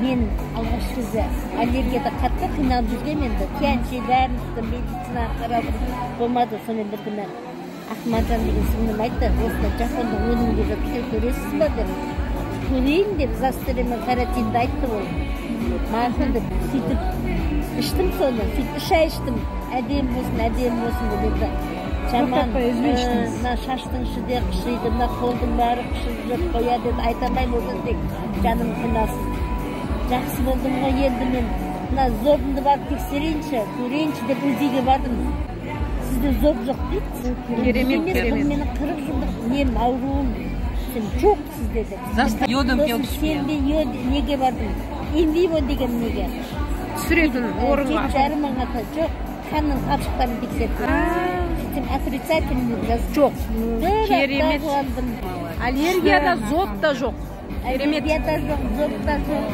Мен алғаш кезде аллергияда қатты қиналып жүргенмін енді. Тяньши бәрін іштім, медицинаға қарадым, болмады. Сонымен бір күні Ақмаржан деген сіңлім айтты, осындай жапондық өнім келіп жатыр, көресіз ба деп. Көрейін деп застерин мен каротинді айтты ол. Мақұл деп сөйтіп іштім соны, сөйтіп 3 ай іштім. Әдемі болсын, әдемі болсын деп енді. Жаман, Тоқтатпай, үзбей іштіңіз. Мына шаштың іші де қышиды, мына қолдың бәрі қышып жүріп қояды еді, айта алмаймын оны, тек жаным қиналсын. Жақсы болдым ғой енді мен. Мына зобымды барып тексерейінші, көрейінші деп УЗИ-ге бардым. Сізде зоб жоқ дейді. Керемет, Емес, бұл керемет. менің 40 жылдық нем, ауруым. Сен жоқ сізде деп. Йодом Сосын сенбей йод неге бардым? Инвиво деген неге? Түсіретін орынға. 7,5 мыңға жоқ, қанның талшықтарын тексерді. Сөйтсем, отрицательный деп жазды. Жоқ. Бір апта Керемет. қуандым. Аллергия да, зоб та жоқ. Керемет. Аллергия да жоқ, зоб та жоқ.